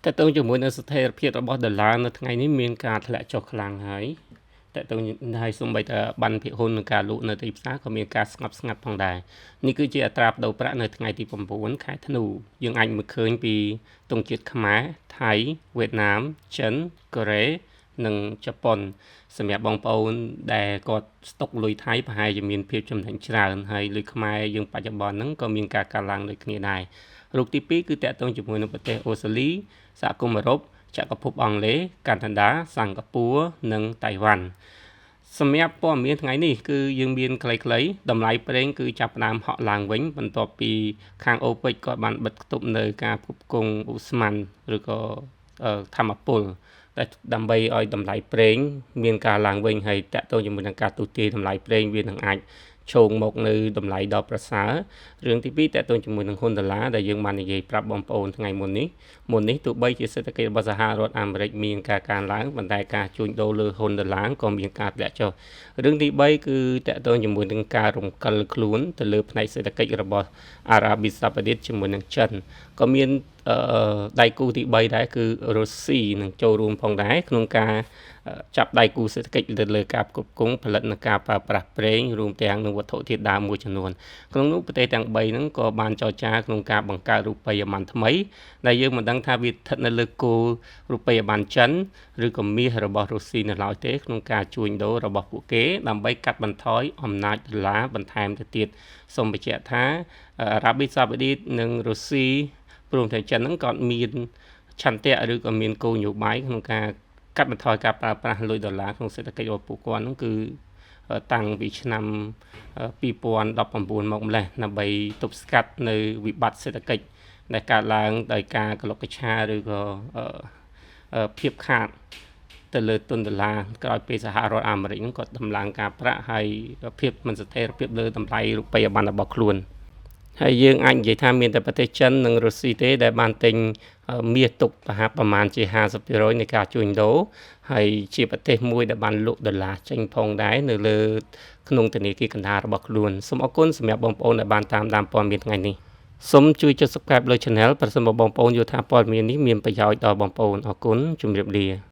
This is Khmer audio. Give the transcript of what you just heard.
តើតើជាមួយនឹងស្ថិរភាពរបស់ដុល្លារនៅថ្ងៃនេះមានការធ្លាក់ចុះខ្លាំងហើយតើតើហើយសូម្បីតែបានភាគហ៊ុននឹងការលក់នៅទីផ្សារក៏មានការស្ងប់ស្ងាត់ផងដែរនេះគឺជាអត្រាប្តូរប្រាក់នៅថ្ងៃទី9ខែធ្នូយើងអាចមើលឃើញពីទង់ជាតិខ្មែរថៃវៀតណាមចិនកូរ៉េនិងជប៉ុនសម្រាប់បងប្អូនដែលគាត់ស្តុកលុយថៃប្រហែលជាមានភាពចំណេញច្រើនហើយលុយខ្មែរយើងបច្ចុប្បន្នហ្នឹងក៏មានការកើនឡើងដូចគ្នាដែររូបទី2គឺតាក់ទងជាមួយនឹងប្រទេសអូស្ត្រាលីសហគមន៍អឺរ៉ុបចក្រភពអង់គ្លេសកាណាដាសិង្ហបុរីនិងតៃវ៉ាន់សម្រាប់ព័ត៌មានថ្ងៃនេះគឺយើងមានខ្លីៗតម្លៃប្រេងគឺចាប់ផ្ដើមហក់ឡើងវិញបន្ទាប់ពីខាង OPEC ក៏បានបិទខ្ទប់នៅការផ្គត់ផ្គង់ឧស្ម័នឬក៏ធម្មពលតែដើម្បីឲ្យតម្លៃប្រេងមានការឡើងវិញហើយតាក់ទងជាមួយនឹងការទូទាយតម្លៃប្រេងវានឹងអាចឈោងមកនៅតម្លៃដ៏ប្រសើររឿងទី2តាក់ទងជាមួយនឹងហ៊ុនដុល្លារដែលយើងបាននិយាយប្រាប់បងប្អូនថ្ងៃមុននេះមុននេះទោះបីជាសេដ្ឋកិច្ចរបស់សហរដ្ឋអាមេរិកមានការកើនឡើងប៉ុន្តែការជួញដូរលើហ៊ុនដុល្លារក៏មានការធ្លាក់ចុះរឿងទី3គឺតាក់ទងជាមួយនឹងការរំកិលខ្លួនទៅលើផ្នែកសេដ្ឋកិច្ចរបស់អារ៉ាប៊ីសាអូឌីតជាមួយនឹងចិនក៏មានដៃគូទី3ដែរគឺរុស្ស៊ីនឹងចូលរួមផងដែរក្នុងការចាប់ដៃគូសេដ្ឋកិច្ចទៅលើការផ្គត់ផ្គង់ផលិតនិងការប្រើប្រាស់ប្រេងរួមទាំងនឹងវត្ថុធាតុដើមមួយចំនួនក្នុងនោះប្រទេសទាំង3ហ្នឹងក៏បានចរចាក្នុងការបង្កើតរូបិយប័ណ្ណថ្មីដែលយើងមិនដឹងថាវាស្ថិតនៅលើគោលរូបិយប័ណ្ណចិនឬក៏មាសរបស់រុស្ស៊ីនៅឡើយទេក្នុងការជួញដូររបស់ពួកគេដើម្បីកាត់បន្ថយអំណាចដុល្លារបន្ថែមទៅទៀតសូមបញ្ជាក់ថាអារ៉ាប៊ីសាអូឌីតនិងរុស្ស៊ីព្រមទាំងចិនហ្នឹងក៏មានឆន្ទៈឬក៏មានគោលនយោបាយក្នុងការកាត់បន្ថយការប្រើប្រាស់លុយដុល្លារក្នុងសេដ្ឋកិច្ចរបស់ពួកគាត់ហ្នឹងគឺតាំងពីឆ្នាំ2019មកម្លេះដើម្បីទប់ស្កាត់នៅវិបត្តិសេដ្ឋកិច្ចដែលកើតឡើងដោយការក្លុកកឆាឬក៏ភាពខាតទៅលើទុនដុល្លារក្រោយពេលសហរដ្ឋអាមេរិកហ្នឹងគាត់ដំឡើងការប្រាក់ហើយភាពមិនស្ថិរភាពលើតម្លៃរូបិយប័ណ្ណរបស់ខ្លួនហើយយើងអាចនិយាយថាមានតែប្រទេសចិននិងរុស្ស៊ីទេដែលបានទិញមាសទុកប្រហាក់ប្រមាណជា50%នៃការជួញដូរហើយជាប្រទេសមួយដែលបានលក់ដុល្លារចេញផងដែរនៅលើក្នុងធនាគារកណ្ដាលរបស់ខ្លួនសូមអរគុណសម្រាប់បងប្អូនដែលបានតាមដានព័ត៌មានថ្ងៃនេះសូមជួយចុច Subscribe លើ Channel ប្រសិនបើបងប្អូនយល់ថាព័ត៌មាននេះមានប្រយោជន៍ដល់បងប្អូនអរគុណជម្រាបលា។